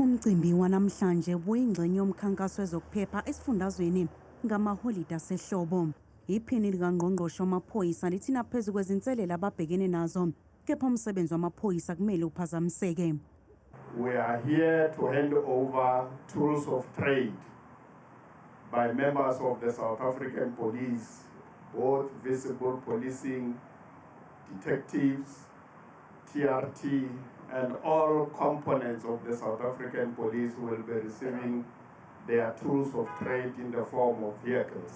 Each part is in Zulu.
Umcimbi wanamhlanje ubuyingxenye yomkhankaso wezokuphepha esifundazweni ngamaholide asehlobo. Iphini likangqongqoshe wamaphoyisa lithi naphezu kwezinselele ababhekene nazo, kepha umsebenzi wamaphoyisa kumele uphazamiseke. We are here to hand over tools of trade by members of the South African Police, both visible policing, detectives, TRT, and all components of the South African Police will be receiving their tools of trade in the form of vehicles.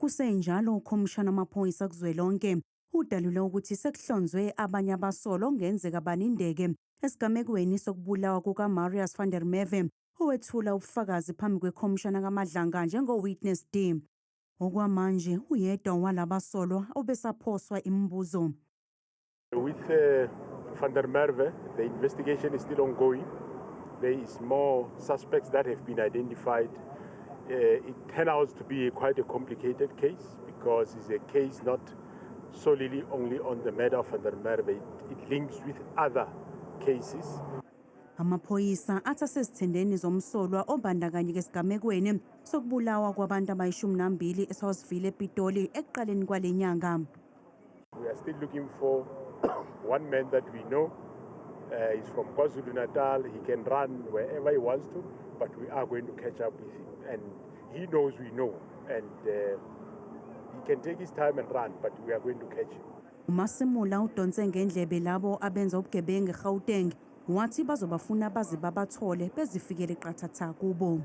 Kusenjalo, ukhomishana wamaphoyisa kuzwelonke udalule ukuthi sekuhlonzwe abanye abasolwa okungenzeka banindeke esigamekweni sokubulawa kukaMarius van der Merwe, owethula ubufakazi phambi kwekhomishana kaMadlanga njengo-Witness D. Okwamanje uyedwa walabasolwa obesaphoswa imibuzo. With Van der Merwe, the investigation is still ongoing. There is more suspects that have been identified. It turned out to be quite a complicated case because it's a case not solely only on the murder of Van der Merwe. It links with other cases. Amaphoyisa athi asezithendeni zomsolwa obandakanyeka esigamekweni sokubulawa kwabantu abayi-12 eSouthville, ePitoli, ekuqaleni kwale nyanga. We are still looking for one man that we know. He's from KwaZulu Natal. He can run wherever he wants to, but we are going to catch up with him. And he knows we know. And he can take his time and run, but we are going to catch him. UMasimula udonse ngendlebe labo abenza ubugebengu eGauteng, wathi bazobafuna baze babathole, bezifikele qathatha kubo.